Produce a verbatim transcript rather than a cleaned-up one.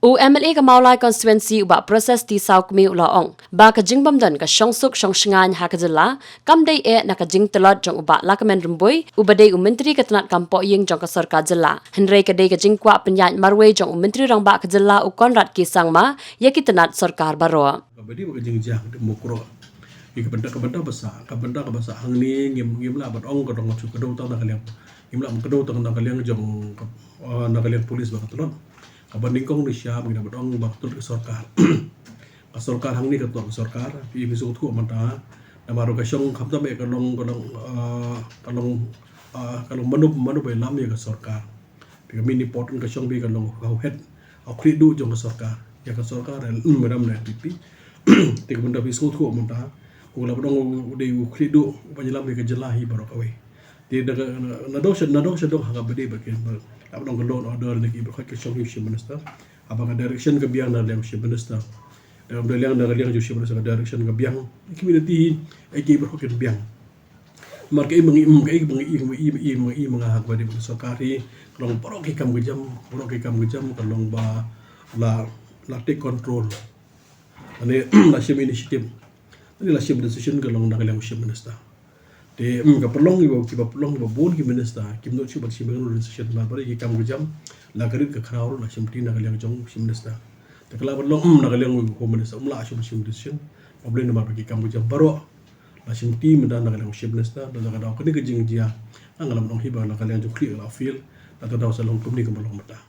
U M L A ka Mawlai constituency u Bah Proses T Sawkmie u la ong ba ka jingbym don ka shongsuk shongshngaiñ ha ka jylla kam dei eh na ka jingtlot jong u Bah Lahkmen Rymbui uba dei u Myntri ka tnat kam pohïing jong ka sorkar jylla, hynrei ka dei ka jingkwah pynïaid marwei jong u Myntri Rangbah ka jylla u Conrad K Sangma ïa ki tnat sorkar baroh. Kaba dei ba ka jingjia ka dei mukro. Ïa ka bynta, ka bynta ba sah, ka bynta kaba sah hangne ngim, ngim lah ban ong ka dong ka dei tang na ka liang. Ngim lah ban ka dei tang na ka liang jong ka, ah, na ka liang police ba ka tlot. Kaba nyngkong ngi shim ngi da ban ong ba ka tlot ka sorkar. Ka sorkar hangne ka tlot ka sorkar. Phi, phi sngewthuh mynta. Namar ka shong khamtam eh ka long, ka long, ah, ka long, ah, ka long mano mano ba ïalam ïa ka sorkar. Te ka main important ka shong ba ka long hawhead, ha u khlieh duh jong ka sorkar. Ïa ka sorkar, eh, mm, madam na N P P. Te ka bynta phi sngewthuh mynta, u la ba dong u dei u khlieh duh uba ïalam ïa ka jylla hi baroh kawei. Te da ka, na, nadong sha, nadong sha dong ha kaba dei ba ki, la ba dong ka law and order ne ki ba hoi ka shong hi u Chief Minister. Haba ka direction ka biang na liang u Chief Minister. Da ka liang, da ka liang u Chief Minister ka direction ka biang. Ki community hi, eh, ki ba hoi ka biang. Namar kaei ba ngi, kaei ba ngi, kaei ba ngi, kaei ba ngi, kaei ba ngi, kaei ba ngi, ka sorkar hi ka long baroh ki kam ka jam, baroh ki kam ka jam ka long ba la, la take control. Lane la shim initiative. Lane la shim decision ka long na ka liang u Chief Minister. Te, mm, ka pynlong kiba, kiba pynlong kiba bun ki minister kim nud shuh ban shim ïa kano decision, namar baroh ki kam ka jam la ka rit ka khraw ruh la shimti na ka liang jong u Chief Minister. Te ka la pynlong, mm, na ka liang u Home Minister um lah shuh ban shim decision. Ka Blei namar ba ki kam ka jam baroh la shimti mynta na ka liang u Chief Minister, da ka daw kane ka jingjia. Nga la ban ong hi ba na ka liang jong u khlieh la fail, la ka daw sa long kumne kumba long mynta.